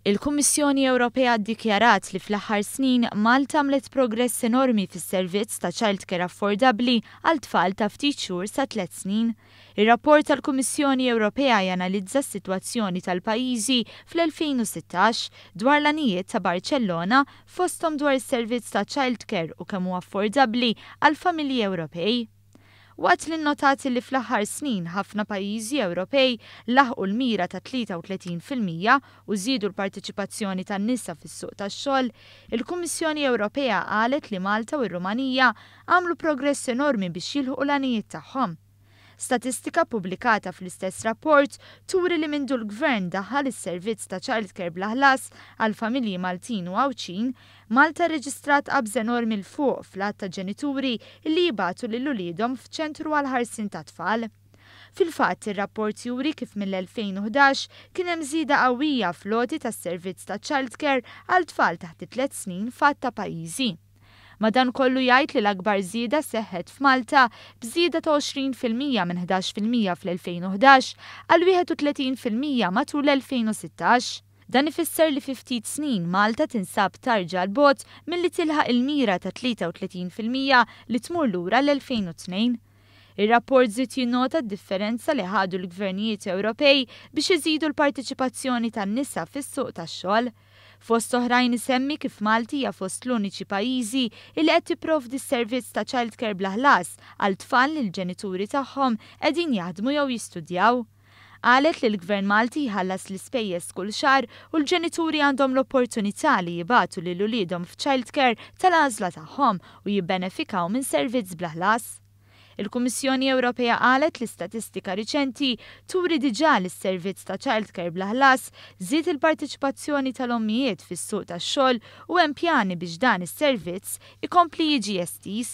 Il-Kummissjoni Ewropea ddikjarat li fl-aħħar snin Malta għamlet progress enormi fis-servizz ta' childcare affordabbli għal tfal ta' ftit xhur sa 3 snin. Ir-rapport tal-Kummissjoni Ewropea janalizza s-sitwazzjoni tal-pajjiżi fl-2016 dwar l-għanijiet ta' Barċellona, fosthom dwar is-servizz ta' childcare u kemm hu affordabbli għall-familji Ewropej. Waqt li nnotat li fl-aħħar snin ħafna pajjiżi Ewropej laħqu l-mira ta' 33% u żiedu l-parteċipazzjoni tan-nisa fis-suq tax-xogħol, il-Kummissjoni Ewropea qalet li Malta u r-Rumanija għamlu progress enormi biex jilħqu l-għanijiet tagħhom. Statistika pubblikata fl-istess rapport turi li mindu l-Gvern daħħal is-servizz ta' childcare bla ħlas għal familji Maltin u Għawdxin, Malta rreġistrat qabż enormi 'l fuq fl-għadd ta' ġenituri li jibagħtu lil uliedhom f'ċentru għall-ħarsien tat-tfal. Fil-fatt, ir-rapport juri kif mill-2011 kien hemm żieda qawwija fl-għoti tas-servizz ta' childcare għal tfal taħt it-3 snin f'għadd ta' pajjiżi. Madankollu jgħid li l-akbar żieda seħħet f'Malta, b'żieda ta' 20% minn 11% fl-2011 għal 31% matul l-2016. Dan ifisser li fi ftit snin Malta tinsab tarġa 'l bogħod milli tilħaq il-mira ta' 33% li tmur lura l-2002. Ir-rapport żied jinnota d-differenza li ħadu l-gvernijiet Ewropej biex iżidu l-parteċipazzjoni tan-nisa fis-suq tax-xogħol. Fost oħrajn isemmi kif Malta hija fost l-uniċi pajjiżi li qed tipprovdi s-servizz ta' childcare bla ħlas għal tfal li l-ġenituri tagħhom qegħdin jaħdmu jew jistudjaw. Qalet li l-Gvern Malti jħallas l-ispejjeż kull xahar u l-ġenituri għandhom l-opportunità li jibagħtu lil uliedhom f'childcare tal-għażla tagħhom u jibbenefikaw minn servizz bla ħlas. Il-Kummissjoni Ewropea qalet li statistika riċenti turi diġà li s-servizz ta' childcare bla ħlas żied il-parteċipazzjoni tal-ommijiet fis-suq tax-xogħol u hemm pjani biex dan is-servizz ikompli jiġi estiż.